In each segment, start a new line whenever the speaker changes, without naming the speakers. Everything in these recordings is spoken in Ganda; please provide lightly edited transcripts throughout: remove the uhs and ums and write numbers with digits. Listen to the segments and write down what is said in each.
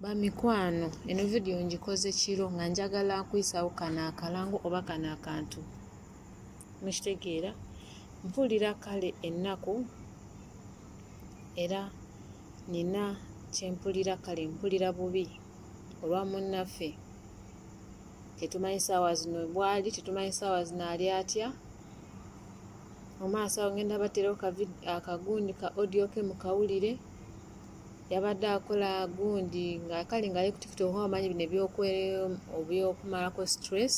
Bamikwano eno vidiyo ngikoze kiro nga njagala kuyisawo kano akalango oba kano akantu mukitegeera mpulira kale ennaku era nina kyempulira kale mpulira bubi olwa munnaffe tetumanyi saawa zino bwali tetumanyi saawa zino ali atya mu maaso awo ngenda bateerawo akagundi ka audio ke mukawulire yabadde akola gundi nga kale nga ali ku tiktok oba omanyi bino ebyokumalako stress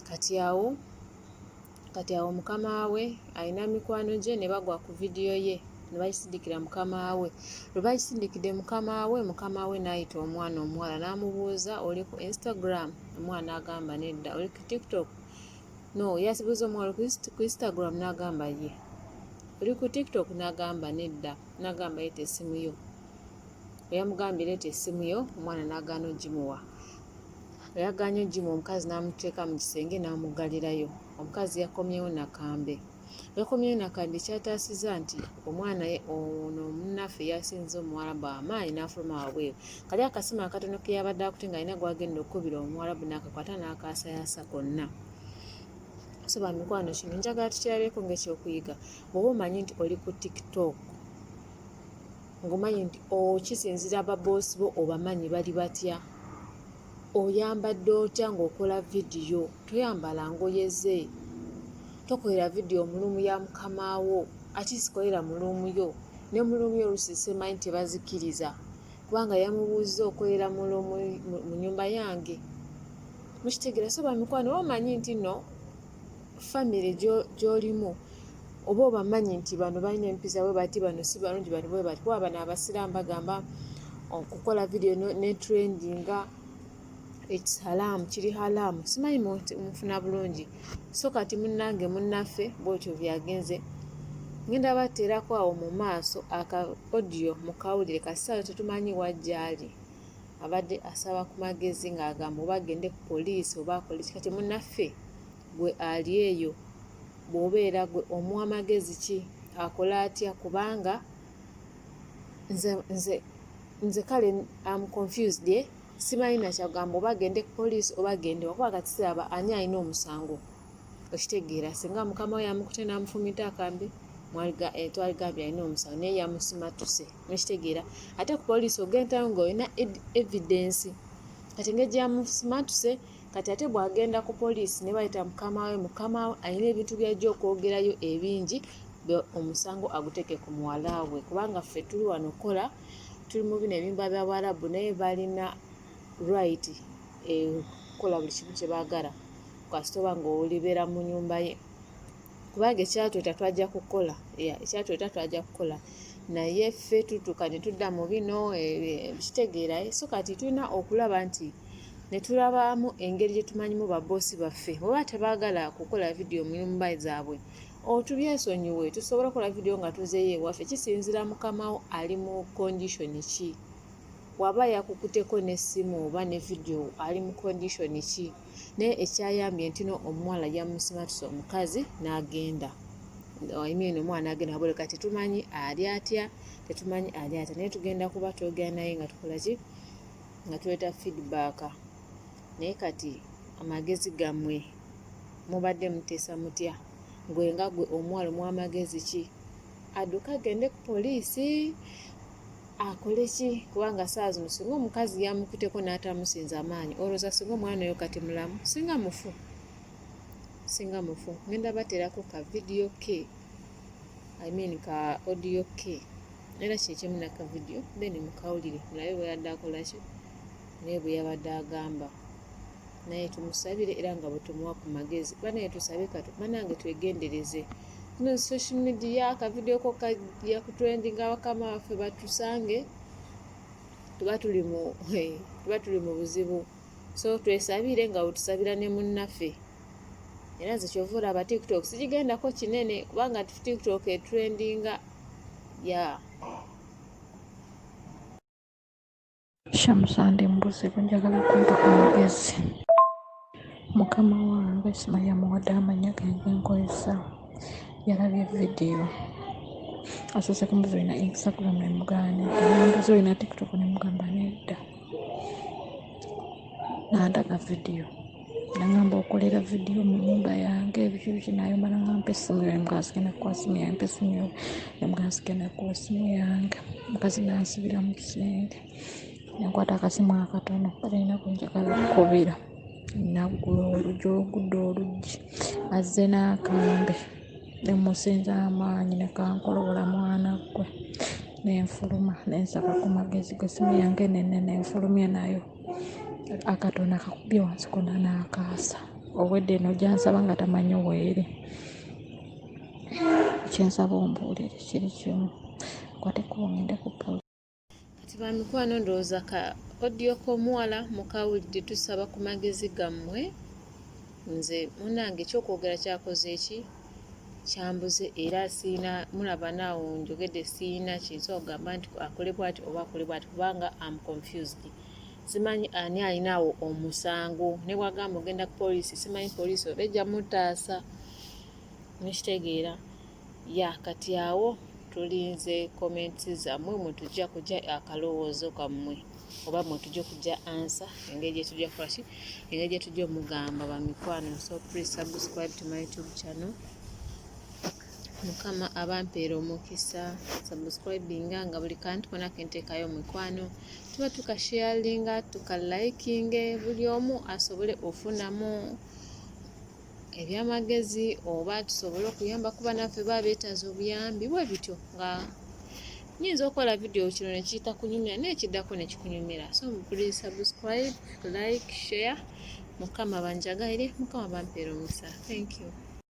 kati awo kati awo mukama we alina mikwano gye ne bagwa ku vidiyo ye ne bagisindikira mukama we lwe bagisindikidde mukama we mukama we n'ayita omwana omuwala n'amubuuza oli ku instagram omwana agamba nedda oli ku tiktok no yasibuuza omuwala ku instagram n'agamba ye oli ku tiktok n'agamba nedda n'agamba yeta essimu yo eyamugambye leeta essimu yo omwana n'agaana ogimuwa eyagaanye ogimuwa omukazi n'amuteeka mu kisenge n'amuggalirayo omukazi yakomyewo nakambe yakomyewo nakambe kyataasiza nti omwana ono munnaffe yasinze omuwarabu amaanyi n'afuluma wabweru kali akasimu akatono ke yabadde akute ng'alina gwagenda okukubira omuwarabu n'akakwata n'akaasayasa konna so bamikwano kino njagala tukirabeko ngaekyokuyiga bwoba omanyi nti oli ku tiktok ngaomanyi nti okisinzira baboosi bo obamanyi bali batya oyambadde otya ngaokola vidiyo toyambala ngoye ze tokolera vidiyo mulumu ya mukamaawo atisikolera mulumu yo ne mulumu yo olusi semanyi tebazikiriza kubanga yamubuuziza okolera mulumu mu nyumba yange mukitegera so bamikwano oba omanyi nti no famire gyolimu oba obamanyi nti bano balina empisa bwe bati bano si balungi bano bwe bati kuba bano abasiraamu bagamba okukola vidiyo ne trendinga its haram kiri haram simanyi mufuna bulungi so kati munnange munnaffe bwotyo byagenze ngenda bateerako awo mu maaso aka audio mukawulire kasaayo tetumanyi wajjaali abadde asaba ku magezi ng'agamba oba agende ku poliisi oba akole ki kati munnaffe gwe ali eyo bw'obeera gwe omuwa magezi ki akole atya kubanga nze nze nze kale am confused eh? simanyi nakyagamba oba agende ku poliisi oba agende wakuba kati siraba ani alina omusango okitegeera singa mukama we yamukute n'amufumita akambe eh, twaligambye alina omusango naye yamusimatuse mukitegeera ate ku poliisi ogentayo ng'olina evidence kati engeri gyamusimatuse kati ate bw'agenda ku poliisi ne bayita mukama we mukama we alina ebintu byajja okwogerayo ebingi omusango aguteeke ku muwala we kubanga ffe tuli wano okukola tuli mu bino ebimba bya bawarabu naye balina right okukola eh, buli kimu kye baagala kasita oba ng'olibeera mu nyumba ye kubanga ekyatweta twajja kukola ekyatweta twajja kukola naye ffe tutuuka ne tudda mu bino eh, kitegeera eh. so kati tulina okulaba nti ne tulabamu engeri gye tumanyimu baboosi baffe oba tebaagala kukola vidiyo mu nyumba zaabwe otubyesonyiwe tusobola okukola vidiyo nga tuzeeyo ewaffe kisinzira mukamawo ali mu condition ki waba yakukuteko n'essimu oba ne vidiyo ali mu condition ki naye ekyayambye ntino omuwala yamusimatuse omukazi n'agenda I mean omwana agenda wabweru kati tetumanyi ali atya tetumanyi ali atya naye tugenda kuba twogera naye nga tukola ki nga tuleeta feedback naye kati amagezi gammwe mubadde muteesa mutya gwe nga gwe omuwala omuwa amagezi ki adduke agende ku poliisi akole ki kubanga saa zino singa omukazi yamukuteko n'atamusinza amaanyi olowooza singa omwana oyo kati mulamu singa mufu singa mufu ngenda bateerako ka vidiyo ke I mean ka audio ke era kyekimu naka vidiyo then mukawulire mulabe bweyadde akola ki naye bwe yabadde agamba naye tumusabire era nga bwetumuwa ku magezi banaye tusabe katu banange twegendereze no social media akavidiyo ko kajja kutrendinga bakama baffe batusange tuba tuli mu tuba tuli mu buzibu so twesabire nga wetusabira ne munnaffe era nze kyova olaba tiktok sigigendako kinene kubanga tiktok etrendinga ya yeah.
Shamusa ndi mu buzibu njagala kumpa ku magezi. Mukama wange simanyi amuwadde amannya gange ge nkozesa yalabye vidiyo asoose kumbuuza olina Instagram ne mugaana n'ambuuza olina TikTok ne mugamba N'andaga vidiyo, nangamba okolera vidiyo mu nyumba yange, biki biki. Nayomba, nangamba essimu yo. Nemugamba sigenda kukuwa simu yange. Mpa essimu yo. Nemugamba sigenda kukuwa essimu yange. Mukazi nansibira mu kisenge, nenkwata akasimu akatono balina kunjagala kukubira. Naggula oluggi, olugudde oluggi, azze n'akambe, nemusinza amaanyi, nekankolobola. Mwana ggwe, nenfuluma, nensaba ku magezi ge simu yange nene, nenfulumya nayo akatono akakubye wansi kona n'akaasa. Obwedda eno gyansaba nga tamanyi weeri. Kyensaba ombuulire kiri kimu, kwate kubo ngende ku poliisi.
Kati bamikwano, ndowooza ka audio k'omuwala mukawulidde. Tusaba ku magezi gammwe. Nze munange ekyokwogera kyakoze eki kyambuze, era siina mulaba naawo njogedde, siina kinsobola kugamba nti akole bwati oba akole bwati, kubanga am confused. Simanyi ani alinaawo omusango. Ne bwagamba ogenda ku poliisi, simanyi poliisi oba ejja mutaasa. Mukitegeera? Ya, kati awo tulinze comments zammwe, mwe tujja kujja akalowoozo kammwe oba mwe tujja kujja answer, engeri gyetujja kukola ki, engeri gyetujja omugamba. Bamikwano, so please subscribe to my YouTube channel. Mukama abampeera omukisa. Subscribinga nga buli kantu kona kenteekayo, mikwano, tuba tukasharinga, tukalikinge, buli omu asobole ofunamu ebyamagezi oba tusobole okuyamba kuba naffe baba beetaaza obuyambi bwe bityo. Nga nyinza okukola vidiyo kino nekiyita kunyumira, naye ekiddako nekikunyumira. So please subscribe, like, share. Mukama banjagalire, Mukama bampeera omukisa. Thank you.